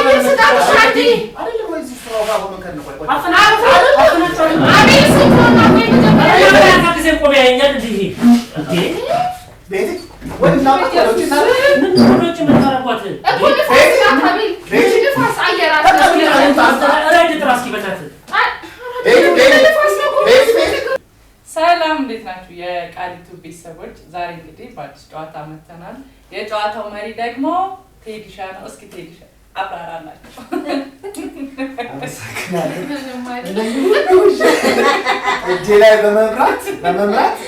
አየር ስጣት አንዴ። አይደለም ወይ? እዚህ ስራው ጋር መከር ነው። ቆይ ቆይ። አቤል ስንት ሆና? ቆይ መጀመሪያ ጊዜ ቆሜ ያየኛል እንዴ? እንዴ። ቤቲ ወይ እናውጣት፣ ወደ ውጭ እናውጣት። ምን ወደ ውጭ የምታረጓት? እኮ ንፋስ ስጣት አቤል። ቤቲ። ንፋስ አየር በቃ አለ። ራይድ ጥራ እስኪ በእናትህ። ቤቲ ቤቲ ንፋስ ነው እኮ። ቤቲ ቤቲ። ሰላም፣ እንዴት ናችሁ? የቃሊቱ ቤተሰቦች፣ ዛሬ እንግዲህ በአዲስ ጨዋታ መጥተናል። የጨዋታው መሪ ደግሞ ቴዲሻ ነው። እስኪ ቴዲሻ አብራራላችሁ። አመሰግናለሁ። ምንም አይደል። እነዚህ ሁሉ እጄ ላይ በመምራት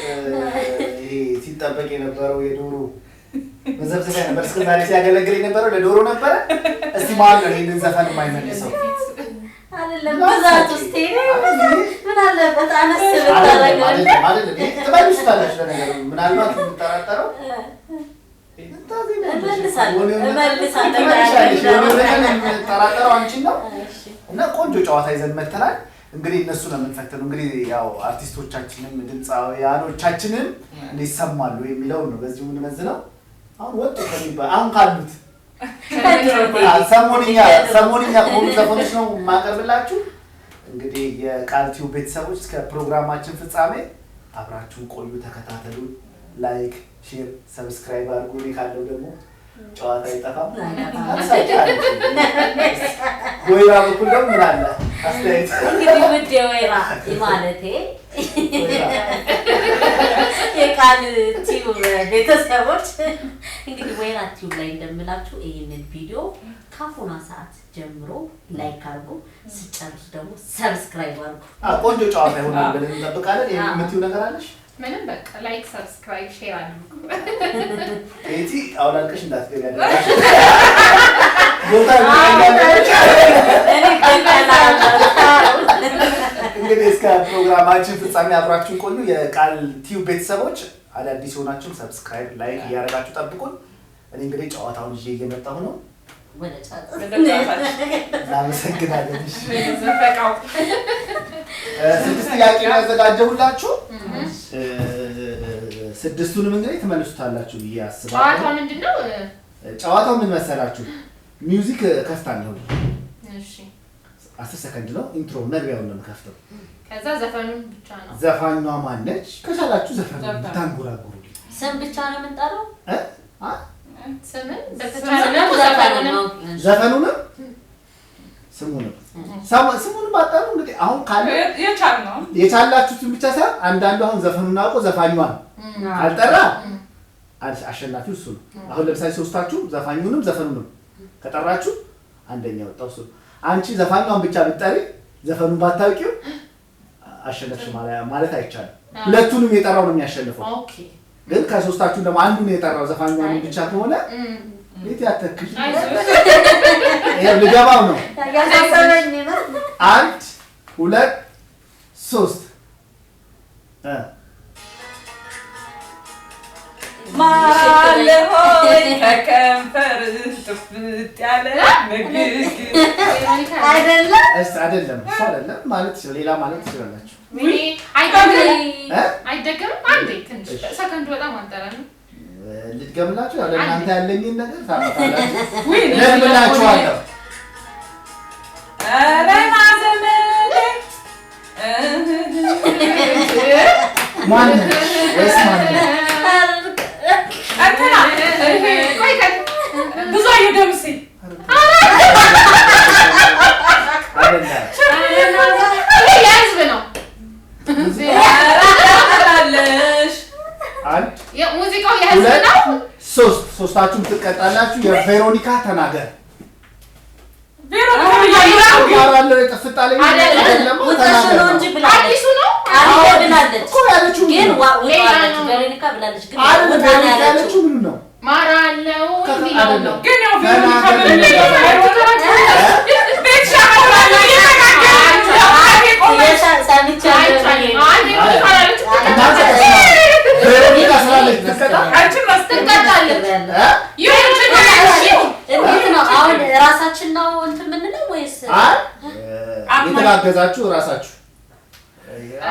ይሄ ሲጠበቅ የነበረው የዶሮ መዘፍዘፊያ ነበር። እስከ ዛሬ ሲያገለግል የነበረው ለዶሮ ነበረ። እስቲ ማን ነው ይህንን ዘፈን የማይመልሰው? አይደለም፣ ብዛት ውስጥ ምን አለበት አነስ ብታደርገው? አይደለም አይደለም፣ ይሄ ትመልሱታላችሁ። ለነገሩ ምናልባት የምጠራጠረው እመልሳለሁ እመልሳለሁ። ትመልሻለሽ። የሆነ ነገር የምጠራጠረው አንቺን ነው። እሺ። እና ቆንጆ ጨዋታ ይዘን መተናል። እንግዲህ እነሱ ነው የምንፈትነው። እንግዲህ ያው አርቲስቶቻችንም ድምፃውያኖቻችንም እንዲሰማሉ የሚለውን ነው በዚሁ የምንመዝነው። አሁን ወጡ ከሚባል አሁን ካሉት ሰሞንኛ ሰሞንኛ ከሆኑ ዘፈኖች ነው የማቀርብላችሁ። እንግዲህ የቃል ቲዩብ ቤተሰቦች እስከ ፕሮግራማችን ፍጻሜ አብራችሁን ቆዩ፣ ተከታተሉ። Like፣ share፣ subscribe አድርጉ። እኔ ካለው ደግሞ ጨዋታ አይጠፋም። አትሳቂ አለች። ወይራ በኩል ደግሞ ምን አለ አስተያየት? እንግዲህ ውድ የወይራ ማለቴ የቃል ቲዩብ ቤተሰቦች፣ እንግዲህ ወይራ ቲዩብ ላይ እንደምላችሁ ይህንን ቪዲዮ ካሁኗ ሰዓት ጀምሮ like አድርጉ፣ ስጨርሱ ደግሞ subscribe አድርጉ። ቆንጆ ጨዋታ ይሆናል ብለን እንጠብቃለን። ይሄን የምትይው ነገር አለሽ? ምንም፣ በቃ like፣ subscribe፣ share አድርጉ። ቤቲ አውላልቀሽ እንዳትገቢ ያደረግሽ ቦታ ይገኛለች። እኔ እቀበላለሁ። እንግዲህ እስከ ፕሮግራማችን ፍጻሜ አብራችሁን ቆዩ። የቃል ቲዩብ ቤተሰቦች አዳዲስ የሆናችሁም subscribe፣ like እያደረጋችሁ ጠብቁን። እኔ እንግዲህ ጨዋታውን ይዤ እየመጣሁ ነው። ወደ ጨዋታ። ወደ ጨዋታችን። እናመሰግናለን። እሺ። ዘፈቃው። ስድስት ጥያቄ ነው ያዘጋጀሁላችሁ። ስድስቱንም እንግዲህ ትመልሱታላችሁ ብዬ አስባለሁ። ጨዋታው ምንድን ነው? ጨዋታው ምን መሰላችሁ? Music ከፍታለሁ። እሺ። 10 ሰከንድ ነው። Intro መግቢያውን ነው የምከፍተው። ከዛ ዘፈኑን ብቻ ነው። ዘፋኟ ማነች? ከቻላችሁ ዘፈኑን ዘፈኑ። ብታንጎራጉሩልኝ። ስም ብቻ ነው የምንጠራው? እ? አ? ስምን በተቻለ ስምም መልኩ ዘፈኑን ዘፈኑንም ነው። ዘፈኑንም ስሙንም ስሙንም ባጠሩ እንግዲህ አሁን ካለ የቻልነው የቻላችሁትን ብቻ ሳይሆን አንዳንዱ አሁን ዘፈኑን አውቆ ዘፋኟን ካልጠራ አሸናፊው እሱ ነው። አሁን ለምሳሌ ሶስታችሁ ዘፋኙንም ዘፈኑንም ከጠራችሁ አንደኛ ወጣው እሱ ነው። አንቺ ዘፋኟን ብቻ ብትጠሪ ዘፈኑን ባታውቂው አሸነፍሽ ማለት አይቻልም። ሁለቱንም የጠራው ነው የሚያሸንፈው። Okay። ግን ከሶስታችሁ ደግሞ አንዱን የጠራው ዘፋኟን ብቻ ከሆነ ቤት ያተክል። አይዞሽ። ይኸው ልገባው ነው። ያሳሰበኝ ነው። አንድ፣ ሁለት፣ ሶስት ማለ ሆይ ከከንፈር ጥፍጥ ያለ ንግግር። አይደለም። እስ አይደለም፣ እሱ አይደለም ማለት ትችላል። ሌላ ማለት ትችላላችሁ። ወይኔ፣ አይደገምም። እ? አይደገምም። አንዴ ትንሽ ሰከንዱ በጣም አጠረ ነው። ልድገምላችሁ። ያው ለእናንተ ያለኝን ነገር ታመጣላችሁ። ውይ። ደግምላችኋለሁ። ኧረ ና ዘመዴ። ማነች ወይስ ማነች? እንትና ቆይ ብዙአየሁ ደምሴ። አይደለም። ይሄ የህዝብ ነው። ኧረ ትላለሽ። አንድ፣ ሙዚቃው የህዝብ ሁለት፣ ነው። ሶስት። ሶስታችሁም ትቀጣላችሁ። የቬሮኒካ ተናገር። ቬሮኒካ ብያለሁ። ማራለው የጥፍጣለኝ አይደለም። አይደለም። ውጠሹ ተናገር ነው ነው እንጂ ብላለች። አዲሱ ነው። አሪፍ ብላለች። እኮ ያለችው ግን ምንድን ነው? ሌላ ውጣለች። ነው። ቬሮኒካ ብላለች ግን አይደለም፣ ውጣ ነው ቬሮኒካ ያለችው። ያለችው ምኑ ነው? ማራለው የሚለው አይደለም። ነው። ግን ያው ቬሮኒካ ተናገር። ቤት ሻቆላለ እየተናገረች ቆመች። ሰምቻለሁ። አይቻልም። አይ ቬሮኒካ አላለችም። እናንተ ቬሮኒካ ስላለች ትቀጣ። አንቺን ትቀጣለች። እ? ይሁን ችግር የለውም። እንዴት ነው አሁን ራሳችን ነው እንትን የምንለው ወይስ? አይ፣ የተጋገዛችሁ እራሳችሁ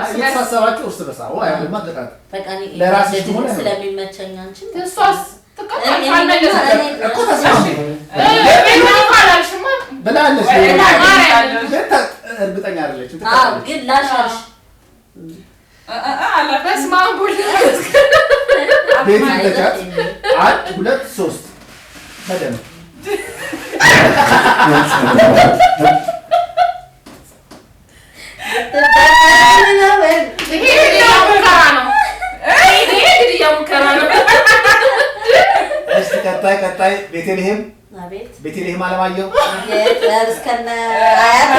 እየተሳሰባችሁ እርስ በርስ። አዎ፣ አይሆንማ ቅጣት። በቃ እኔ ለራስሽ ከሆነ ነው። ስለሚመቸኝ አንቺን እሷስ ትቀጣለች። አልመለሰችም። እኮ ተስማሙ። ቬሮኒካ አላልሽማ። ቤት እርግጠኛ አይደለችም። አዎ ግን ላሻሽ በስመ አብ ወልድ ቤት ተቻት 1 2 3 በደምብ ይሄ ግድያ ሙከራ ነው። ይሄ ግድያ ሙከራ ነው። እስቲ ቀጣይ ቀጣይ ቤተልሔም አቤት ቤተልሔም አለማየሁ እስከነ አያቴ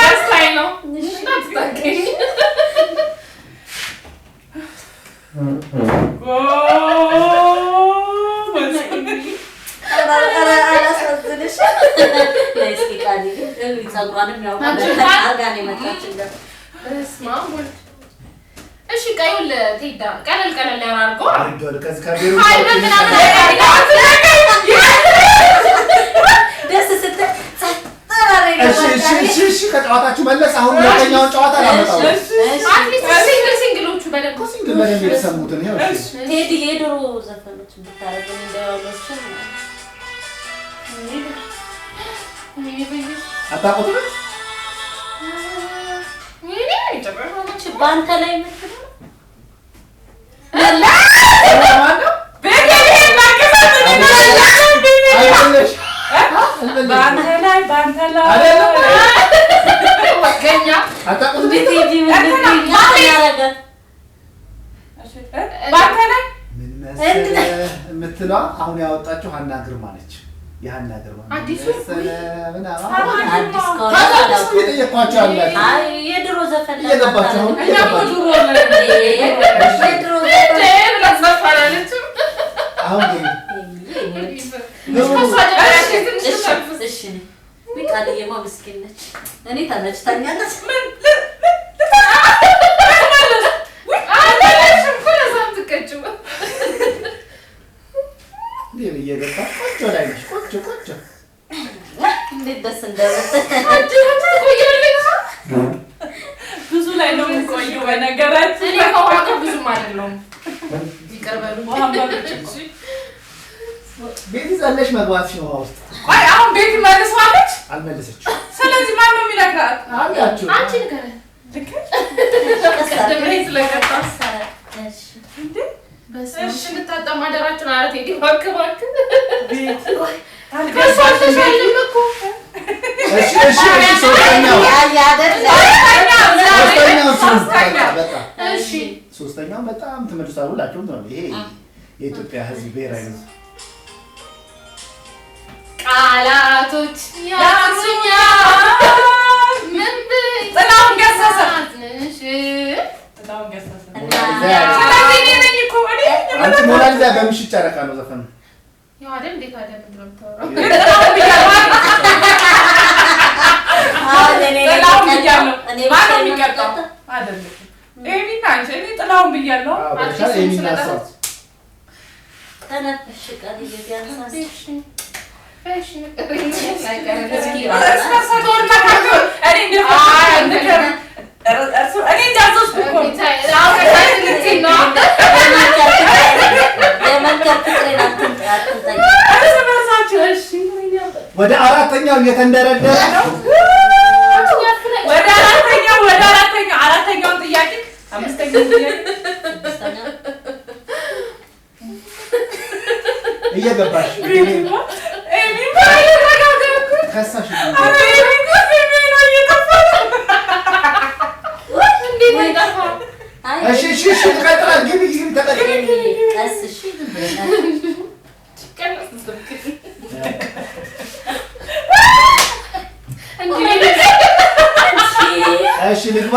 ደስታዬ ነው። እንዳትታገኝ። አላሳዝንሽ እስኪ ቃልዬ ፀጉሯንም ያው አርጋ ነው የመጣችለት። በስመ አብ ወልድ። እሺ ቀዩን ለቴዳ ቀለል ቀለል ያደርገው። አድርጌዋለሁ። ከዚህ ከቢሮ አይበል ምናምን ደስ ስትል ጸጥ አደረገ። እሺ እሺ እሺ እሺ ከጨዋታችሁ መለስ። አሁን ሁለተኛውን ጨዋታ ላመጣው ነው። at least single single ኦቹ በደንብ እኮ single በደንብ የተሰሙትን ይኸው። እሺ ቴዲ የድሮ ዘፈኖች ብታረግ እንዳያወሎችን አታውቁትም? በአንተ ላይ የምትለው ማነው? አይደለሽ? በአንተ ላይ በአንተ ላይ አይደለም። ወገኛ አታውቁትም? ቴዲ ምን ያረገ በአንተ ላይ ምን መሰለህ የምትለዋ አሁን ያወጣችው ሀና ግርማ ነች። የሀና ግርማ ምን አዲሱ? መሰለህ ምናምን አዲስ ከሆነ ታዲያ እየጠየኳቸው ያላችሁ አይ የድሮ ዘፈን ላይ እየገባችሁ አሁን እኛ እኮ እየገባችሁ ድሮ ነን። የድሮ ዘፈን ብላ ትዘፍናለችም። አሁን ግን ከእሷ ጀምረሽ ትንሽ ተንፍስ። እሺ ቃልዬማ ምስኪን ነች። እኔ ተመችታኛለች። አልበላሽም እኮ ለዛ የምትቀጪው። እንዲህ እየገባ ቆንጆ ላይ ነሽ። ቆንጆ ቆንጆ እንዴት ደስ እንደምትል አንቺ ትቆያለሽ። ብዙ ላይ ነው የምንቆየው። በነገራችን እኔ ከውሃ ጋር ብዙም አይደለሁም። ይቅር በሉ። ውሃ በብርጭቆ። ቤት ዘለሽ መግባትሽ ነው ውሃ ውስጥ ቆይ አሁን ቤት መልሷለች። አልመለሰችም። ስለዚህ ማን ነው የሚነግራት? አላችሁ አንቺ ንገረን። ልክ ቅድም ላይ ስለቀጣ እሺ እንዴ? በስመ አብ እንድታጠም አደራችሁን። ኧረ ቴዲ እባክህ እባክህ። ቤት ከእሷ አልተሻለም እኮ። እሺ እሺ እሺ ሶስተኛው ሶስተኛው ሶስተኛ። በቃ እሺ ሶስተኛው በጣም ትመልሳሉ ሁላችሁም ነው። ይሄ የኢትዮጵያ ሕዝብ ብሔራዊ ሕዝብ ቃላቶች ያስሩኛል። ምን ብዬ ጥላሁን ገሰሰ። አዝንሽ? ጥላሁን ገሰሰ። ሞናሊዛ ስለዚህ እኔ ነኝ እኮ እኔ ነኝ። አንቺ ሞናሊዛ በምሽት ጨረቃ ነው ዘፈኑ። ያው አይደል እንዴት አይደል ምንድን ነው የምታወራው? ጥላሁን ብያለሁ። ጥላሁን ብያለሁ። ማን ነው የሚቀጣው? አይደለም ኤሚና አንቺ። እኔ ጥላሁን ብያለሁ። አዎ በሻ የሚና ሰው ተነፍሽ ቃልዬ ቢያንስ እሺ እሺ ንገረኝ። እርስ በርሳቸው ተመካከሩ። እኔ እንደፈለኩ ንገር። እኔ እንዳዘዝኩ እኮ ነው። የመንከር ፍቅሬን አትንጠቂ። እርስ በርሳቸው እሺ። ወደ አራተኛው እየተንደረደረ ነው። ወደ አራተኛው ወደ አራተኛው አራተኛውን ጥያቄ አምስተኛውን ጥያቄ ስድስተኛ እየገባሽ ኤሚማ ኤሚማ ከሳሽ ኧረ ኤሚ እኮ ስሜ ነው እየጠፋ ነው። አይ እሺ እሺ እሺ ትቀጥላል። ግቢ ግቢ ተቀጥል። ቀስ እሺ ዝም ብለሽ እሺ ልግባ።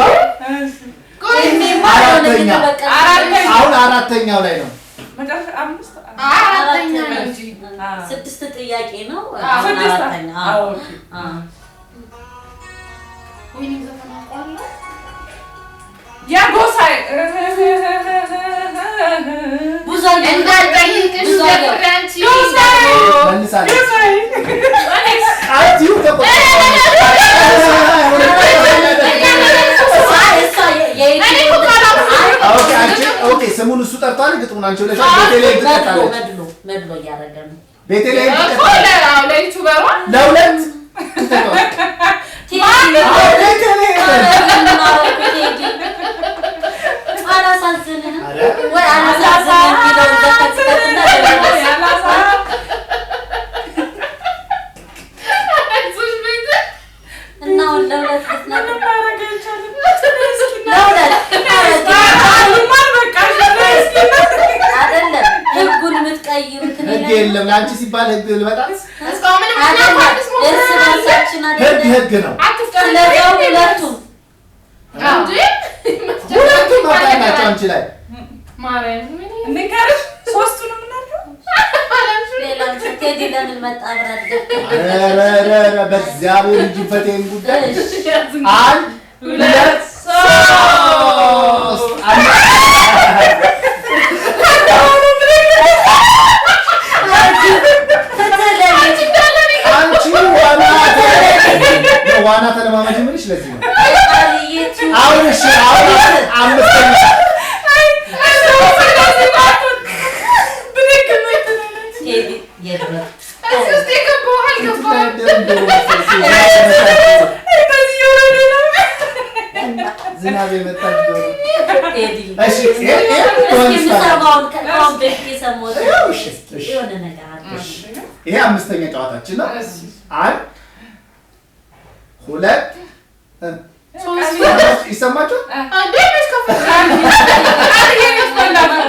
እኔማ የሆነ ግን በቃ አራተኛ አሁን አራተኛው ላይ ነው። መጨረሻ አምስት አራተኛ ነው እንጂ ስድስት ጥያቄ ነው። አሁን ስድስት አራተኛ። አዎ፣ okay። አዎ። ወይኔ ዘፈን አውቀዋለሁ። የጎሳዬ ብዙ አየሁ። እንዳልጠይቅሽ ብዙ አየሁ። ደፍሬ አንቺ መልሳለች። ጎሳዬ አትዩ ተቆጣ። አይ እሷ እኔ እኮ ካላወቅኩ okay አንቺ okay ስሙን እሱ ጠርቷል፣ ግጥሙን አንቺ ብለሻል። ቤተልሔም መድሎ ትቀጣለች። መድሎ መድሎ እያደረገ ነው። ቤተልሔም እኮ ትቀጣለች። ለ YouTuber ዋ ለሁለት ቴዲ አዎ፣ ቤተልሔም ቴዲ አላሳዝንህም ኧረ ወይ? አላሳዝንህም የሚለውን ዘፈን ክፈትና አይዞሽ ቤት እና አሁን ለሁለት ልትነግር ምንም ማድረግ አይቻልም። ለሁለት አሉማን በቃ አይደለም ህጉን የምትቀይሩት እኔ ህግ ነኝ። የለም። ለአንቺ ሲባል ህግ ልመጣት እስካሁን ምንም አይደለም አዲስ እርስ ሞክረናል። በርሳችን ህግ አይደለም። ህግ ነው። አትፍጠር ስለዚያው ሁለቱም እንዴ ሁለቱም መብት አላቸው አንቺ ላይ። ማርያም ምን እንንገርሽ ሶስቱንም እናድርገው። ሌላም ቴዲ ለምን መጣ? አብረን ኧረ ኧረ ኧረ በእግዚአብሔር እጅበት ይሄን ጉዳይ። እሺ አንድ ሁለት ሶስት አንድ ፍትህ ለኔ አንቺ ዋና ዋና ተለማመጂ የምልሽ ለዚህ ነው። ቃልዬ ቲዩብ አሁን እሺ፣ አሁን አምስተኛ ቴዲ የድሮ እዚህ ውስጥ የገባው አልገባም። ዝናብ የመጣች ዶሮ። ቴዲ እሺ፣ ይሄ ይሄ እስኪ የምሰማውን ከአሁን በፊት የሰማሁት እሺ፣ እሺ። የሆነ ነገር አለ። ይሄ አምስተኛ ጨዋታችን ነው። አንድ ሁለት ሶስት ይሰማችኋል? እንዴ መች ከፈተ?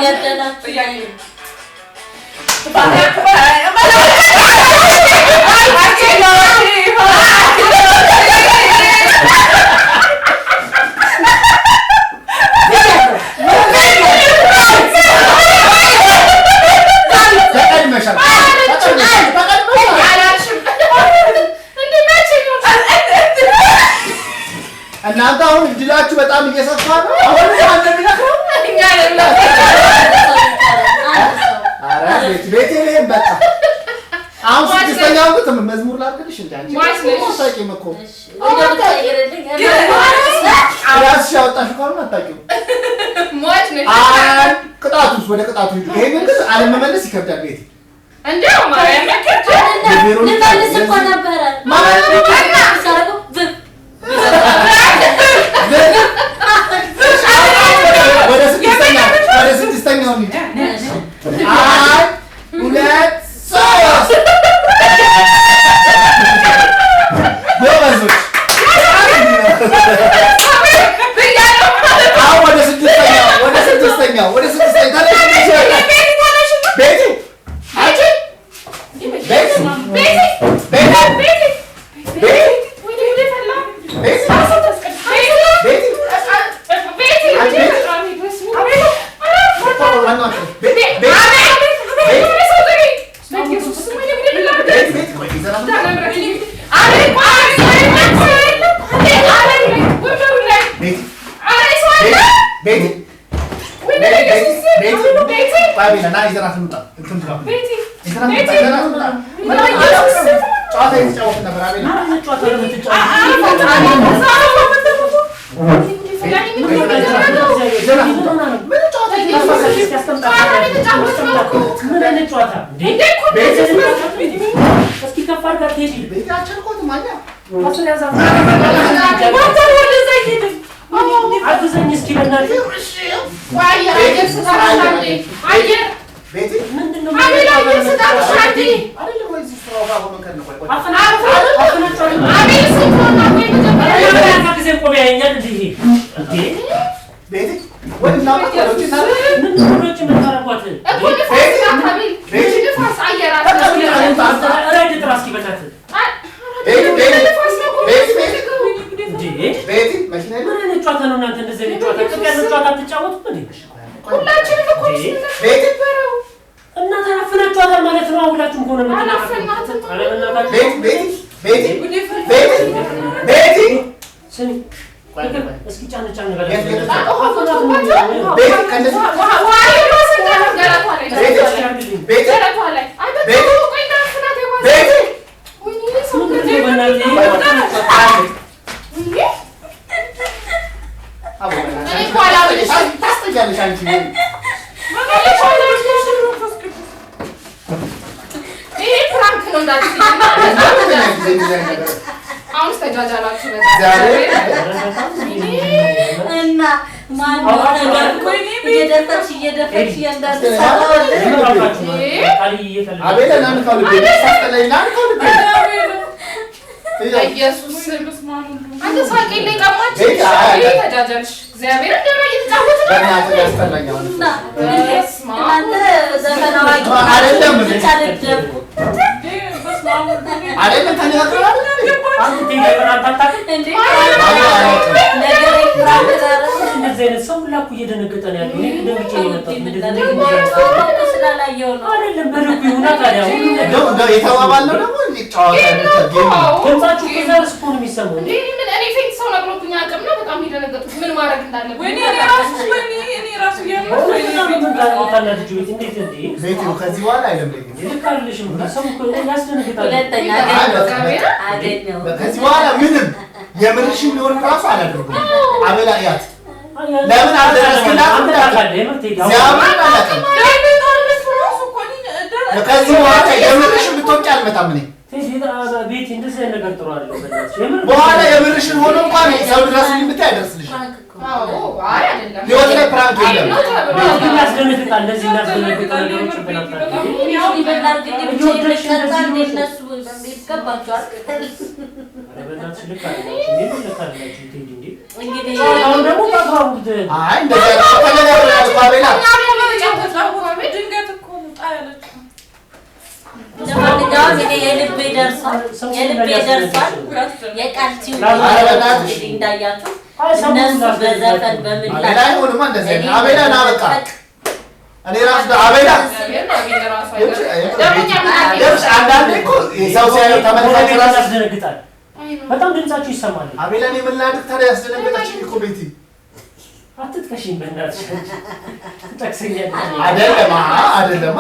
ገደላችሁ። ተቀድመሻል፣ ተቀድመሻል፣ ተቀድመሻል። አላልሽም እንዴ መቼ ነው? እናንተ አሁን እድላችሁ በጣም እየሰፋ ነው። አሁን ማን ነው የሚነግረው? እኛ አይደለም። አንድ ሰው ኧረ ቤተልሔም በቃ አሁን ስድስተኛው ግን መዝሙር ላድርግልሽ እንደ አንቺ ሟች ነሽ። አታውቂም እኮ እሺ እንደምትቀይርልኝ ራስሽ ያወጣሽው ካልሆነ አታውቂውም። ሟች ነሽ። አንድ ቅጣቱስ ወደ ቅጣቱ ሂዱ። ይሄንን ግን አለመመለስ ይከብዳል። ቤቴ እንዴው ማርያም አይደለም ልመልስ እኮ ነበረ ማለት ሳደርገው ብብ ወደ ስድስተኛው ወደ ስድስተኛው እንሂድ። አንድ ሁለት ሶስት ጎበዞች። አሁን ወደ ስድስተኛው ወደ ስድስተኛው ወደ ስድስተኛው ተነሽ፣ ቤቲ አንቺ ቤቲ ቤቲ ቤቲ ቤቲ ቤቲ ቤቲ ቆይ ይዘናል። ቤቲ ቤቲ ቤቲ ቆይ ና ይዘናት እንውጣ። እንትን ብላ ይዘናት እንውጣ፣ ይዘናት እንውጣ። ጨዋታ እየተጫወትን ነበር። አቤላ ምን አይነት ጨዋታ ነው የምትጫወቱት? ይዘናት እንውጣ። ምን ጨዋታ ምን አይነት ጨዋታ እንዴ? እስኪ ከፍ አድርጋ ቴዲ ቤቲ አልቻልኳትም። አኛ አፍን ያዛት። አግዘኝ እስኪ በእናትህ። ቤቲ ምንድን ነው አይደለም ወይ እዚህ ስራው ጋር መከር ነው። ቆይ ቆይ ጊዜ ቆሜ ያየኛል እንዴ ይሄ እንዴ? ቤቲ ወይ እናውጣ ወደ ውጭ እናውጣ። ምንድን ነው ወደ ውጭ የምታረጓት? ረድ ጥራ እስኪ በእናትህ። ቤቲ ቤቲ ቤቲ ቤቲ እንዴ? ቤቲ መኪና የለም? ምን አይነት ጨዋታ ነው እናንተ? እንደዚህ አይነት ጨዋታ ጥቅ ያለው ጨዋታ አትጫወቱም እንዴ? ሁላችንም እኮ ቤቲ እና ታፍናችኋታል ማለት ነው። ሁላችሁም ከሆነ አላፈናትም። ኧረ በእናታችሁ ቤቲ ቤቲ ቤቲ ቤቲ ቤቲ ስሚ፣ እስኪ ጫን ጫን በላት። የት የት? ውሃ ቤቲ ከእንደዚህ ቤቲ ቤቲ ምንድን ነው በእናትህ? እኔ እኮ አላምንሽም። ታስጠያለሽ አንቺ። ነው እንዳትዪ። ለሁለተኛ ጊዜ እንደዚህ አይነት ነገር አሁንስ ተጃጃላችሁ እግዚአብሔር በጣም። እና ማን ነው ተደርጎ እየደፈርሽ እየደፈርሽ እያንዳንዱ ሰው የምር አውቃችሁ ነው። ቃልዬ እየቀለደ ነው። አቤላ ናንካው ልቤ ሳስጠላኝ ናንካው ልቤ ኢየሱስ አንተ ሳቄ ላይ ቀማች። ቤት አይ፣ አይ። ተጃጃልሽ። እግዚአብሔር እንደማ እየተጫወትን ነው። በእናትህ ያስጠላኝ አሁን። እና እናንተ ዘፈን አዋቂ አይደለም እንዴ? ብቻ ልደብቁ አይደለም ተነጋግረን አይደል እንዴ? አንተ ቴዲ የምር አንተ አታውቅም? እንዴ ነገር prank እንደዚህ አይነት ሰው ሁላ እኮ እየደነገጠ ነው ያለው። እኔ ደንግጬ ነው የመጣሁት። እንደዚህ አይነት ስላላየው ነው። አይደለም በልኩ ይሁና ታዲያ ሁሉ ነገር እንደው እንደው የተባባልነው ደግሞ እንዴ ጨዋታ ነው game ነው። ድምጻችሁ እኮ እዛ ድረስ እኮ ነው የሚሰማው። እንዴ እኔ ምን እኔ faint ሰው ነቅሎብኝ አቅም ነው። በጣም የደነገጥኩት ምን ማድረግ እንዳለብኝ። ወይኔ እኔ ራሱ ወይኔ እኔ ራሱ የምር ወይኔ በእውነት በጣም ነው የምታናድጂው። ቤት እንዴት እንዴ ቤት ነው ከዚህ በኋላ አይለምደኝም። ልክ አይደለሽም። ሰው እኮ ያስደነግጣል። ሁለተኛ አይ በቃ እግዚአብሔር አገኘው ከዚህ በኋላ ምንም የምርሽን ቢሆን ራሱ አላደርጉም። አቤላ ያት ለምን አልደረስክላትም? አንተ ታውቃለህ። የምር ቴዲ አሁን እግዚአብሔርን አላውቅም። ከዚህ በኋላ የምርሽን ብትወጪ አልመጣም እኔ። ቴዲ ቤት እንደዚህ አይነት ነገር ጥሩ አይደለም። በእናትሽ የምር በኋላ የምርሽን ሆኖ እንኳን ሰው ድረሱልኝ ብታይ አይደርስልሽም። prank እኮ አዎ፣ አይ አይደለም። ህይወት ላይ prank የለም። ነው ተብሏል። ግን ያስደነግጣል። እንደዚህ የሚያስደነግጡ ነገሮች እንትን አታድርጊ። እየወደድሽ እነሱ ይገባቸዋል። ኧረ በእናትሽ ልክ አይደላችሁም። የምር ልክ አይደላችሁም ቴዲ እንዴ። እንግዲህ አሁን ደግሞ በአግባቡ አይ እንደዚህ አይነት ተነጋግረናል እኮ አቤላ። ድንገት እኮ ነው ጣ ያለችው። ለማንኛውም እኔ የልቤ ደርሷል፣ የልቤ ደርሷል። የቃል ቲዩብ ኧረ በእናትሽ። እንግዲህ እንዳያችሁ አይ ሰው እነሱ በዘፈን አቤላ በምላሽ አይሆንማ እንደዚህ አይነት አቤላ ና በቃ እኔ ራሱ አቤላ ይኸውልሽ አንዳንዴ እኮ ሰው ሲያየው ተመልካች ራሱ ያስደነግጣል። በጣም ድምጻችሁ ይሰማል። አቤላ እኔ ምን ላድርግ ታዲያ ያስደነገጠችኝ እኮ ቤቲ። አትጥቀሽኝ በእናትሽ ትጠቅሰኛለሽ። አይደለማ አይደለማ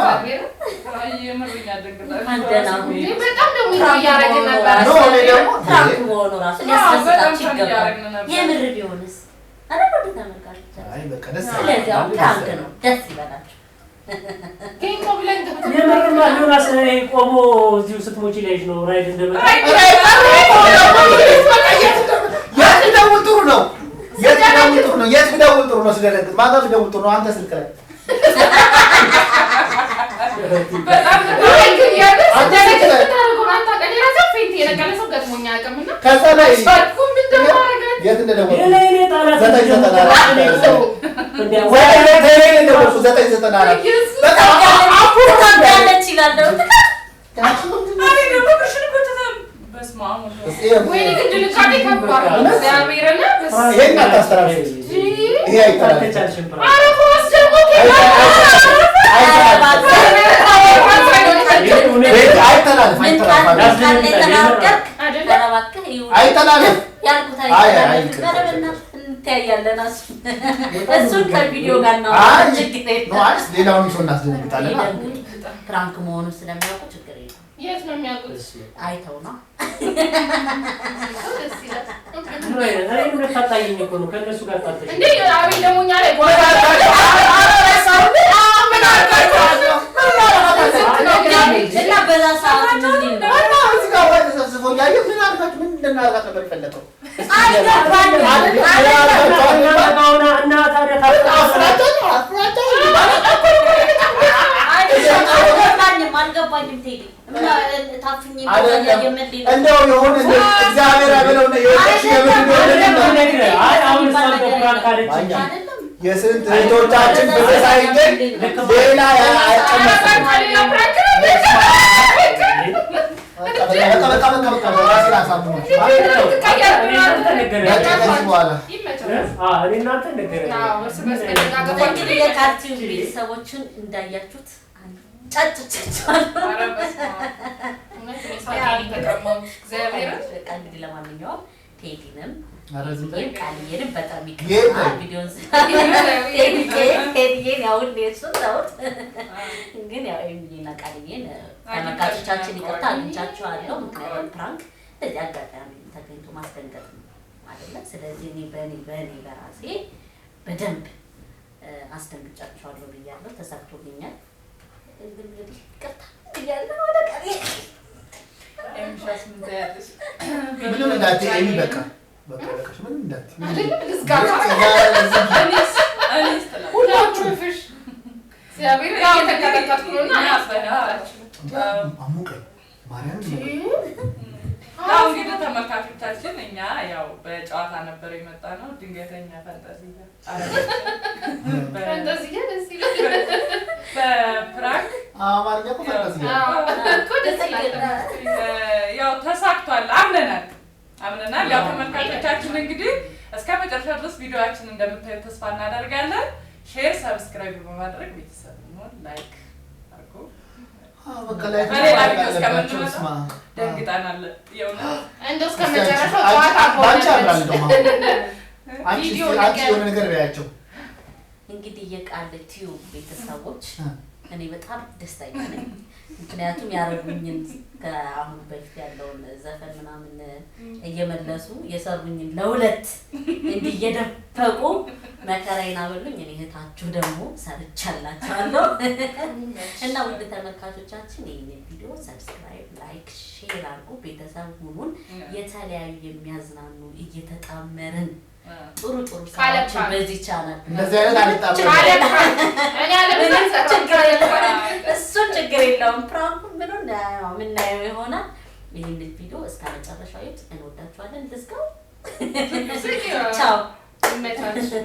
የምር ያደንግጣል። እንኳን ደህና ሁኑ። በጣም ደግሞ እያደረግን ነበረ። no እኔ ደግሞ prank መሆኑ ራሱ ሊያስደስታችሁ በጣም ይገባል። እያደረግን ነበር። የምር ቢሆንስ አይደል? ወደ ተመልካቾች አይ በቃ ደስ ስለዚህ አሁን prank ነው፣ ደስ ይበላችሁ። game ነው ብለን ገብተን የምርማ ዮናስ እኔ ቆሞ እዚሁ ስትሞጪ ላይሽ ነው ራይድ እንደመጣ የት ብደውል ጥሩ ነው? የት ብደውል ጥሩ ነው? የት ብደውል ጥሩ ነው? ስደነግጥ ማታ ብደውል ጥሩ ነው? አንተ ስልክ ላይ በጣም አይ ግን ያለ ስደነግጥ የምታደርገውን አታውቅም። እኔ ራሴ faint የነቀለ ሰው ገጥሞኝ አያውቅም እና ከዛ ላይ አልቻልኩም እንደማደርጋት የት እንደደወልኩ የላይ ጣላት 994 994 ኢየሱስ በቃ ትከብዳለች ይላል ደግሞ። እኔ ደግሞ እግርሽን እኮ በስመ አብ ወወልድ ወይኔ ግን ድንጋጤ ከባድ ነው። እግዚአብሔርን በስመ አብ። ይሄን አታስተላልፉት። ይሄ አይተላለፍም። አልተቻልሽም። ኧረ ፈዋስ ደግሞ ቤት አይተላለፍ ምን ቃል አይተላለፍ ቃል የተናገርክ? አይደለ? ኧረ እባክህ ይሁን አይተላለፍ ያልኩት አይ፣ አይ፣ አይተላለፍም። ኧረ በእናትህ እንተያያለን። እሱን ከቪዲዮ ጋር እናወራለን። ችግር no የለም። አይ ሌላውን ሰው እናስደነግጣለን። ይደንግጡ። prank መሆኑን ስለሚያውቁ ችግር የለም። የት ነው የሚያውቁት? አይተው ነው ሰው ደስ ይላል። ታጣይኝ እኮ ነው ከእነሱ ጋር ጣልተሽ። እንዴ አቤል ደግሞ እኛ ላይ ጓዳ ምን አድርጋችኋል? ስንት ነው ግን አቤል? እና በዛ ሰዓት ምን ሊል ነው? እና እዚህ ጋር ውሃ ተሰብስቦ እያየ ምን አድርጋችሁ ምን እንድናደርጋት ነበር የፈለገው? አልገባኝም። አሁን እና ታዲያ አፍራቸው አፍራቸው አልገባኝም አልገባኝም። ቴዲ እና ታፍኜ አይደለም የምን ሊል ነው? እንደው የሆነ እግዚአብሔር አይበለውና የወደቅሽ የምን እንደሆነ አይ አሁን እሷን በ prank አለች እንጂ አይደለም የስንት እህቶቻችን ብር ሳይገኝ ሌላ አይቀመስም። ሌላ prank ነው። በቃ በቃ በቃ በቃ ራሴን አሳምኗል። በቃ ከዚህ በኋላ ይመቻል። እኔ እናንተ እንገናኛለን። አዎ፣ እርስ በርስ መደጋገፋችን እንግዲህ የቃልቲው ቤተሰቦችን እንዳያችሁት ጫጭቻቸዋለሁ። ኧረ በስመ አብ። እውነት እኔ ሳቄን የተቀማሁት እግዚአብሔርን። በቃ እንግዲህ ለማንኛውም ቴዲንም ኧረ ዝም በይ። ቃልዬንም በጣም የት ይቅርታ ነው? ቪዲዮን ቴዲዬን ያው ሁሌ እሱን ተውት፣ ግን ያው ኤሚዬና ቃልዬን ተመልካቾቻችን ይቅርታ አግኝቻችኋለሁ። ምክንያቱም prank በዚህ አጋጣሚ ተገኝቶ ማስደንገጥ ነው አይደለ? ስለዚህ እኔ በእኔ በእኔ በራሴ በደንብ አስደንግጫችኋለሁ ብያለሁ። ተሳክቶልኛል። እንግዲህ ይቅርታ ብያለሁ። ወደ ቃልዬ ትያለሽ? ምንም እንዳትዪ ኤሚ፣ በቃ በቃ በቃ፣ ምንም እንዳትዪ። አይደለም ልዝጋ። እኔስ እኔስ ትላለች። ሁላችሁም ፍሽ እግዚአብሔር እየተንቀጠቀጥኩ ነው እና አሞቀኝ፣ ማርያምን አሞቀኝ። ያው እንግዲህ ተመልካቾቻችን እኛ ያው በጨዋታ ነበር የመጣ ነው። ድንገተኛ ፈንጠዝያ ፈንጠዝያ ደስ ይላል። በ prank አማርኛ እኮ ፈንጠዝያ ነው። አዎ እኮ ደስ ይላል። ያው ተሳክቷል። አምነናል አምነናል። ያው ተመልካቾቻችን እንግዲህ እስከ መጨረሻ ድረስ ቪዲዮአችን እንደምታዩ ተስፋ እናደርጋለን። Share፣ subscribe በማድረግ ቤተሰብ እንሆን፣ like አድርጉ። አዎ፣ በቃ like በሌላ ማድረግ ቪዲዮ አለባቸው። እስከምንመጣ ስማ፣ ደንግጠናል። የእውነት እንደው እስከ እስኪ መጨረሻው አንቺ- ጨዋታ በአንቺ ያምራል ከሆነ እንደውም አሁን። አንቺ ቪዲዮ እስኪ አንቺ ነገር- የሆነ ነገር በያቸው። እንግዲህ የቃል ቲዩብ ቤተሰቦች እኔ በጣም ደስተኛ ነኝ። ምክንያቱም ያረጉኝን ከአሁን በፊት ያለውን ዘፈን ምናምን እየመለሱ የሰሩኝን ለሁለት እንዲህ እየደበቁ መከራዬን አበሉኝ። እኔ እህታችሁ ደግሞ ሰርቻላችኋለሁ። እና ውድ ተመልካቾቻችን ይህንን ቪዲዮ subscribe፣ like፣ share አድርጉ። ቤተሰብ ሁኑን። የተለያዩ የሚያዝናኑ እየተጣመርን ጥሩ ጥሩ ስራዎችን በዚህ ቻናል እንደዚህ አይነት አልጣመርም። ካለ prank እኔ አለብዛት ችግር የለውም። እሱን ችግር የለውም። Prank ኡን ምኑን ያው የምናየው ይሆናል። ይህንን ቪዲዮ እስከ መጨረሻው እዩት። እንወዳችኋለን። ልዝጋው። ቻው። ይመቻችሁ።